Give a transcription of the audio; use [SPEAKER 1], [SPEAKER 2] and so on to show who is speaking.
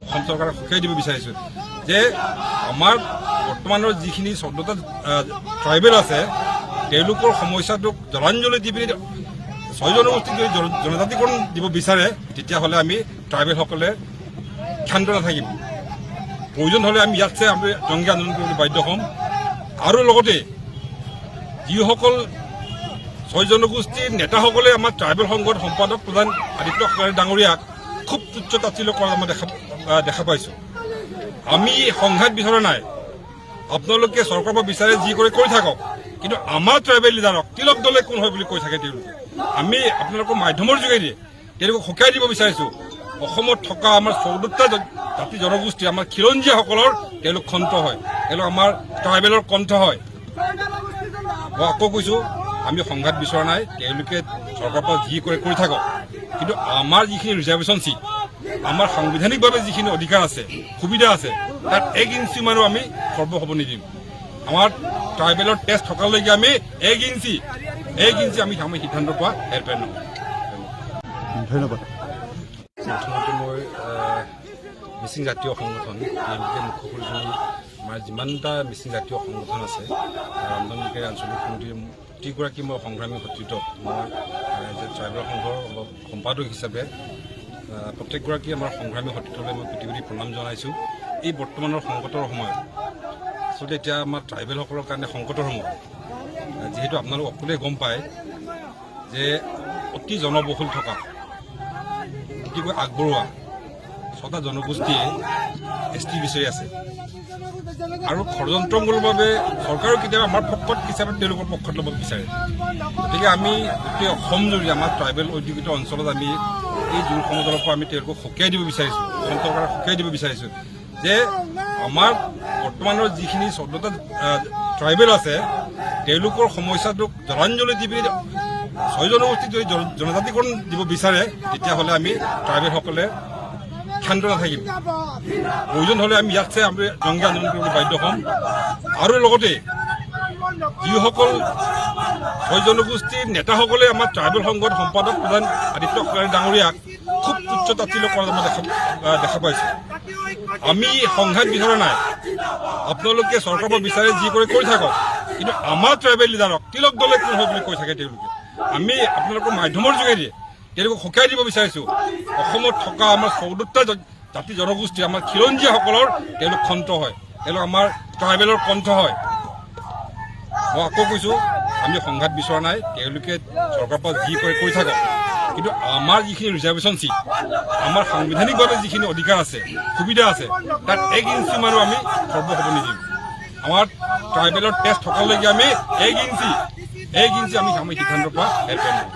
[SPEAKER 1] অসম চৰকাৰক সকীয়াই দিব বিচাৰিছোঁ যে আমাৰ বৰ্তমানৰ যিখিনি 14টা ট্ৰাইবেল আছে, তেওঁলোকৰ সমস্যাটোক জলাঞ্জলি দি পিনি ছয় জনগোষ্ঠীক যদি জনজাতিকৰণ দিব বিচাৰে, তেতিয়াহ'লে আমি ট্ৰাইবেলসকলে ক্ষান্ত নাথাকিম। প্ৰয়োজন হ'লে আমি ইয়াতছে আমি জংগী আন্দোলন কৰিবলৈ বাধ্য হ'ম। আৰু লগতে যিসকল ছয় জনগোষ্ঠীৰ নেতাসকলে আমাৰ ট্ৰাইবেল সংঘৰ সম্পাদক প্ৰধান আদিত্য খাখলাৰী ডাঙৰীয়াক খুব তুচ্ছ তাচ্ছিল্য কৰা মই দেখা পাইছোঁ। আমি সংঘাত বিচৰা নাই। আপোনালোকে চৰকাৰৰ পৰা বিচাৰে, যি কৰে কৰি থাকক, কিন্তু আমাৰ ট্ৰাইবেল লিডাৰক তিলক দলে কোন হয় বুলি কৈ থাকে তেওঁলোকে। আমি আপোনালোকৰ মাধ্যমৰ যোগেদি তেওঁলোকক সকীয়াই দিব বিচাৰিছোঁ, অসমত থকা আমাৰ 14টা জাতি জনগোষ্ঠী, আমাৰ খিলঞ্জীয়াসকলৰ তেওঁলোক কণ্ঠ হয়, তেওঁলোক আমাৰ ট্ৰাইবেলৰ কণ্ঠ হয়। মই আকৌ কৈছোঁ, আমি সংঘাত বিচৰা নাই। তেওঁলোকে চৰকাৰৰ পৰা যি কৰে কৰি থাকক, কিন্তু আমাৰ যিখিনি ৰিজাৰ্ভেশ্যন চিট, আমাৰ সাংবিধানিকভাৱে যিখিনি অধিকাৰ আছে, সুবিধা আছে, তাত এক ইঞ্চি মানো আমি খৰ্ব হ'ব নিদিম। আমাৰ ট্ৰাইবেলৰ তেজ থকালৈকে আমি এক ইঞ্চি, এক ইঞ্চি আমি সিদ্ধান্তৰ পৰা হেৰফেৰ নহওঁ।
[SPEAKER 2] ধন্যবাদ।
[SPEAKER 1] প্ৰথমতে মই মিচিং জাতীয় সংগঠন টিএমকে মুখ্য কৰি আমাৰ যিমানটা মিচিং জাতীয় সংগঠন আছে, ৰন্ধন আঞ্চলিক সমিতিৰ প্ৰতিগৰাকী মই সংগ্ৰামী সতীৰ্থক মই এজ এ ট্ৰাইবেল সংঘৰ সম্পাদক হিচাপে প্ৰত্যেকগৰাকী আমাৰ সংগ্ৰামী সতীৰ্থলৈ মই কোটি কোটি প্ৰণাম জনাইছোঁ। এই বৰ্তমানৰ সংকটৰ সময়ত, আচলতে এতিয়া আমাৰ ট্ৰাইবেলসকলৰ কাৰণে সংকটৰ সময়, যিহেতু আপোনালোক সকলোৱে গম পায় যে অতি জনবহুল থকা, অতিকৈ আগবঢ়োৱা ছটা জনগোষ্ঠীয়ে এছ টি বিচাৰি আছে আৰু ষড়যন্ত্ৰমূলকভাৱে চৰকাৰেও কেতিয়াবা আমাৰ পক্ষত হিচাপে তেওঁলোকৰ পক্ষত ল'ব বিচাৰে। গতিকে আমি গোটেই অসম জুৰি আমাৰ ট্ৰাইবেল অধ্যুষিত অঞ্চলত আমি এই জোৰ সমদলৰ পৰা আমি তেওঁলোকক সকীয়াই দিব বিচাৰিছোঁ, অসম চৰকাৰক সকীয়াই দিব বিচাৰিছোঁ যে আমাৰ বৰ্তমানৰ যিখিনি 14টা ট্ৰাইবেল আছে, তেওঁলোকৰ সমস্যাটোক জলাঞ্জলি দি পিনি ছয় জনগোষ্ঠীক যদি জনজাতিকৰণ দিব বিচাৰে, তেতিয়াহ'লে আমি ট্ৰাইবেলসকলে ক্ষান্ত নাথাকিম। প্ৰয়োজন হ'লে আমি ইয়াতছে আমি জংগী আন্দোলন কৰিবলৈ বাধ্য হ'ম। আৰু লগতে যিসকল ছয় জনগোষ্ঠীৰ নেতাসকলে আমাৰ ট্ৰাইবেল সংঘৰ সম্পাদক প্ৰধান আদিত্য খাখলাৰী ডাঙৰীয়াক খুব তুচ্ছ তাচ্ছিল্য কৰা মই দেখা পাইছোঁ। আমি সংঘাত বিচৰা নাই। আপোনালোকে চৰকাৰৰ পৰা বিচাৰে, যি কৰে কৰি থাকক, কিন্তু আমাৰ ট্ৰাইবেল লিডাৰক তিলক দলে কোন হয় বুলি কৈ থাকে তেওঁলোকে। আমি আপোনালোকৰ মাধ্যমৰ যোগেদি তেওঁলোকক সকীয়াই দিব বিচাৰিছোঁ, অসমত থকা আমাৰ 14টা জাতি জনগোষ্ঠী, আমাৰ খিলঞ্জীয়াসকলৰ তেওঁলোক কণ্ঠ হয়, তেওঁলোক আমাৰ ট্ৰাইবেলৰ কণ্ঠ হয়। মই আকৌ কৈছোঁ, আমি সংঘাত বিচৰা নাই। তেওঁলোকে চৰকাৰৰ পৰা যি কৰে কৰি থাকক, কিন্তু আমাৰ যিখিনি ৰিজাৰ্ভেশ্যন চিট, আমাৰ সাংবিধানিকভাৱে যিখিনি অধিকাৰ আছে, সুবিধা আছে, তাত এক ইঞ্চি মানো আমি খৰ্ব হ'ব নিদিম। আমাৰ ট্ৰাইবেলৰ তেজ থকালৈকে আমি এক ইঞ্চি, এক ইঞ্চি আমি সিদ্ধান্তৰ পৰা হেৰফেৰ নহওঁ।